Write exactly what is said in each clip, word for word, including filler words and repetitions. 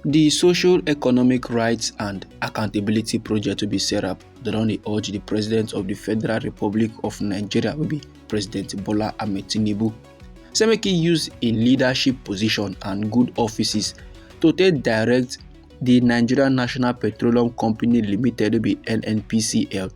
The Social Economic Rights and Accountability Project wey be serap, dem don dey urge the President of the Federal Republic of Nigeria, wey be President Bola Ahmed Tinubu, say make he use im leadership position and good offices to take direct the Nigerian National Petroleum Company Limited, wey be N N P C L,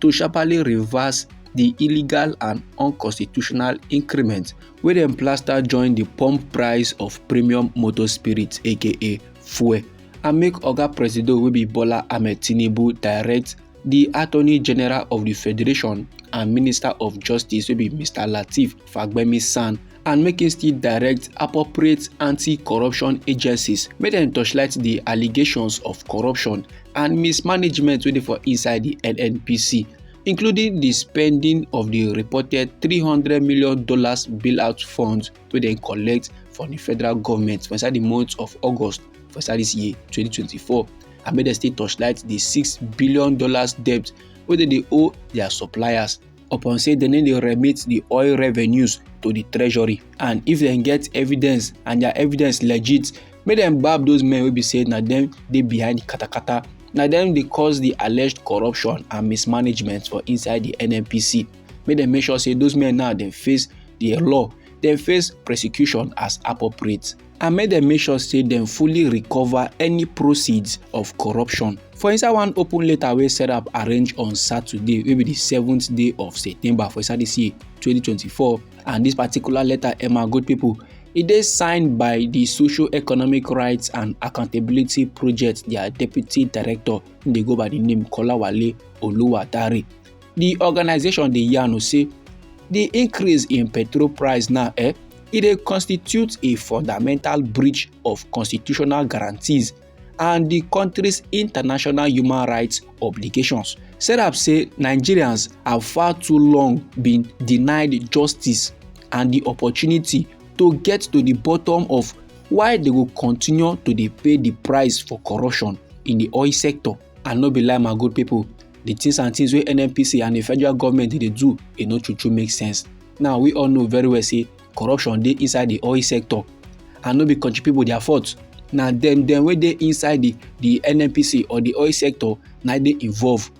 to sharply reverse the illegal and unconstitutional increment wey dem plaster join the pump price of premium motor spirit, aka fuel, and make Oga Presido, wey be Bola Ahmed Tinubu, direct the Attorney General of the Federation and Minister of Justice, wey be Mister Lateef Fagbemi San, and make him still direct appropriate anti-corruption agencies make dem torchlight the allegations of corruption and mismanagement wey dey for inside the N N P C, including the spending of the reported three hundred million dollars bailout funds wey dem collect from the federal government for inside the month of August for inside this year, twenty twenty-four, and make dem still torchlight the six billion dollars debt wey dem dey owe their suppliers upon say dem no dey remit the oil revenues to the treasury. And if dem get evidence and their evidence legit, make dem gbab those men wey be say na dem dey behind the katakata, na dem dey cause the alleged corruption and mismanagement for inside the N N P C. Make dem make sure say those men now dem face the law, dem face prosecution as appropriate, and make dem make sure say dem fully recover any proceeds of corruption. For inside one open letter wey serap arrange on Saturday, wey be the seventh day of September for inside this year, twenty twenty-four, and this particular letter, eh, my good people, e dey signed by the Socio-Economic Rights and Accountability Project, their deputy director, dey go by the name Kolawale Oluwadare. The organization dey yarn say the increase in petrol price now, eh, e dey constitute a fundamental breach of constitutional guarantees and the country's international human rights obligations. Serap say Nigerians have far too long been denied justice and the opportunity to get to the bottom of why they go continue to dey pay the price for corruption in the oil sector. And no be lie, my good people, the things and things wey N N P C and the federal government dey do, e no true true make sense. Now, we all know very well say corruption dey inside the oil sector, and no be country people their fault. Na dem dem wey dey inside the the N N P C or the oil sector na dey involve.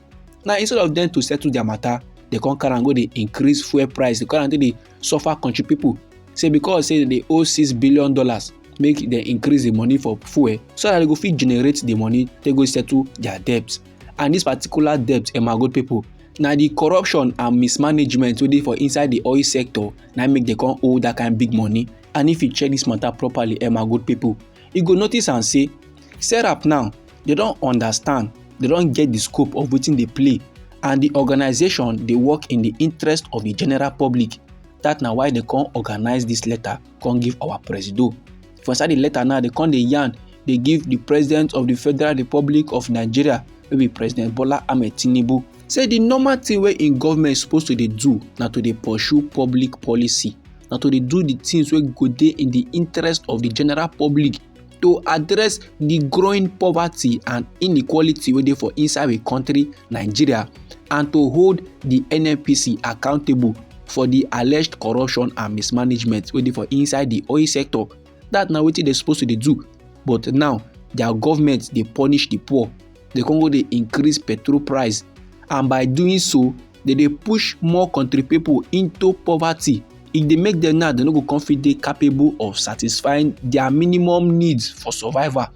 Now, instead of them to settle their matter, they come carry am go dey increase fuel price, they come dey suffer country people. Say because say they owe six billion dollars, make dem increase the money for fuel so that they go fit generate the money take go settle their debt. And this particular debt, eh, my good people, na the corruption and mismanagement wey dey for inside the oil sector na make dem come owe that kind big money. And if you check this matter properly, eh, my good people, you go notice and say serap now, they don understand, they don get the scope of wetin dey play, and the organization dey work in the interest of the general public. That na why they come organize this letter, come give our presido. For inside the letter now, they come dey yarn, they give the president of the Federal Republic of Nigeria, wey be President Bola Ahmed Tinubu, say the normal thing wey im government suppose to dey do na to dey pursue public policy, na to dey do the things wey go dey in the interest of the general public, to address the growing poverty and inequality wey dey for inside the country, Nigeria, and to hold the N N P C accountable for the alleged corruption and mismanagement wey dey for inside the oil sector. That na wetin they suppose to dey do. But now, their government dey punish the poor. They come go dey increase petrol price, and by doing so, they dey push more country people into poverty. E dey make them now, they no go come fit dey capable of satisfying their minimum needs for survival.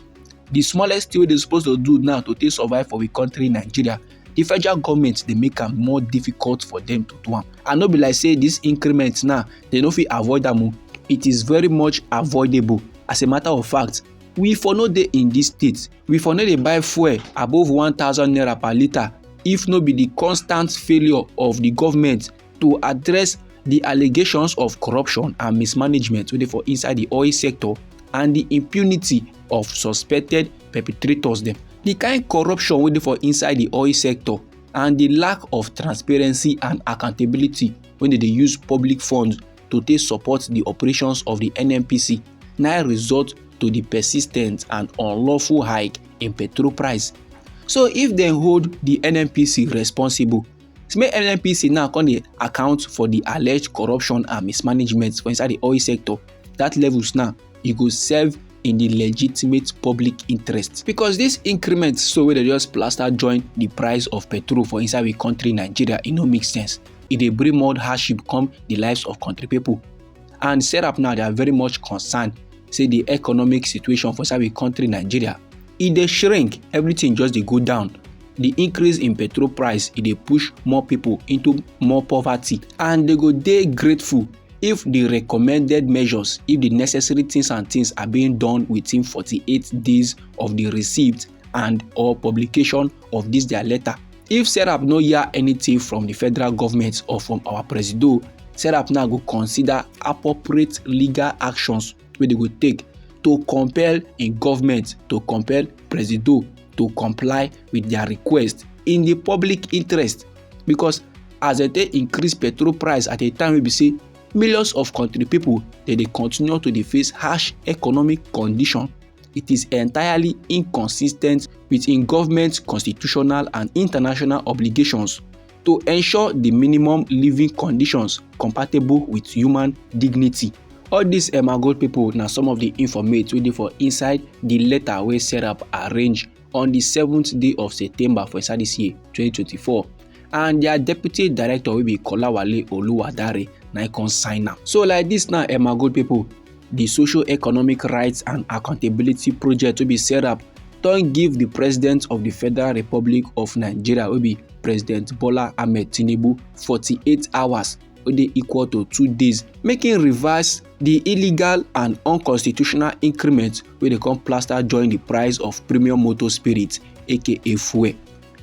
The smallest thing wey they suppose to do now to take survive for we country, Nigeria, the federal government dey make am more difficult for them to do am. And no be like say this increment now, they no fit avoid am o. It is very much avoidable. As a matter of fact, we for no dey in this state. We for no dey buy fuel above one thousand naira per litre if no be the constant failure of the government to address the allegations of corruption and mismanagement wey dey for inside the oil sector and the impunity of suspected perpetrators dem. The kind corruption wey dey for inside the oil sector and the lack of transparency and accountability when they dey use public funds to take support the operations of the N N P C na result to the persistent and unlawful hike in petrol price. So if dem hold the N N P C responsible, make N N P C now come dey account for the alleged corruption and mismanagement for inside the oil sector. That levels now, e go serve in the legitimate public interest, because this increment so wey dey just plaster join the price of petrol for inside we country Nigeria, e no make sense. E dey bring more hardship come the lives of country people. And serap now, they are very much concerned say the economic situation for inside we country Nigeria, e dey shrink, everything just dey go down. The increase in petrol price, e dey push more people into more poverty, and they go dey grateful if the recommended measures, if the necessary things and things are being done within forty-eight days of the receipt and or publication of this their letter. If serap no hear anything from the federal government or from our presido, serap now go consider appropriate legal actions wey they go take to compel in government, to compel presido to comply with their request in the public interest. Because as they take increase petrol price at a time wey be say millions of country people, they dey continue to dey face harsh economic condition, it is entirely inconsistent with in government constitutional and international obligations to ensure the minimum living conditions compatible with human dignity. All these, eh, my good people, na some of the informate wey dey for inside the letter wey serap arrange on the seventh day of September for inside this year, twenty twenty-four. And their deputy director wey be Kolawale Oluwadare na im come sign am. So like this now, eh, my good people, the socio-economic rights and accountability project wey be serap don give the president of the Federal Republic of Nigeria, wey be President Bola Ahmed Tinubu, forty-eight hours, wey dey equal to two days, make im revise the illegal and unconstitutional increment wey dey come plaster join the price of premium motor spirit, aka fuel.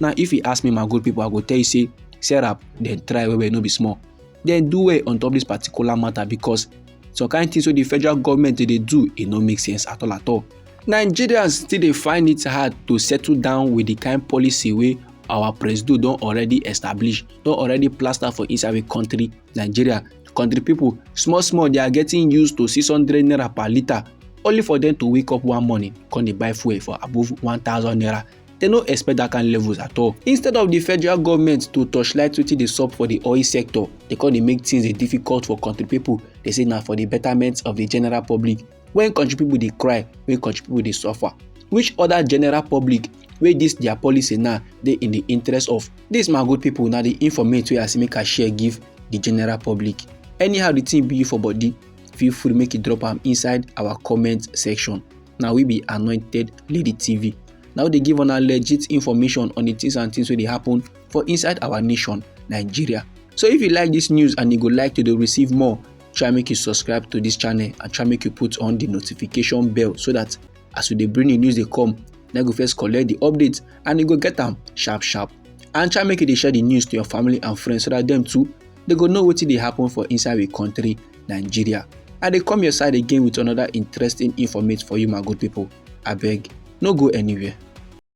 Now, if you ask me, my good people, I go tell you say serap dem try well well, no be small. Dem do well on top this particular matter, because some kind things wey the federal government dey dey do, e no make sense at all at all. Nigerians still dey find it hard to settle down with the kind policy wey our presido don already establish, don already plaster for inside we country Nigeria. Country people, small small, they are getting used to six hundred naira per litre, only for them to wake up one morning come dey buy fuel for above one thousand naira. They no expect that kind levels at all. Instead of the federal government to torchlight wetin dey sup for the oil sector, they come dey make things dey difficult for country people. They say na for the betterment of the general public. When country people dey cry, when country people dey suffer, which other general public wey this their policy now dey in the interest of? This, my good people, na the informate wey I say make I share give the general public. Anyhow the thing be you for body, feel free make you drop am inside our comment section. Na we be Anointed Lady T V. Now they give una legit information on the things and things wey dey happen for inside our nation, Nigeria. So if you like this news and you go like to dey receive more, try make you subscribe to this channel and try make you put on the notification bell, so that as we dey bring the news dey come, na go first collect the update and you go get am sharp sharp. And try make you dey share the news to your family and friends, so that them too, they go know wetin dey happen for inside we country, Nigeria. I dey come your side again with another interesting informate for you, my good people. Abeg, no go anywhere.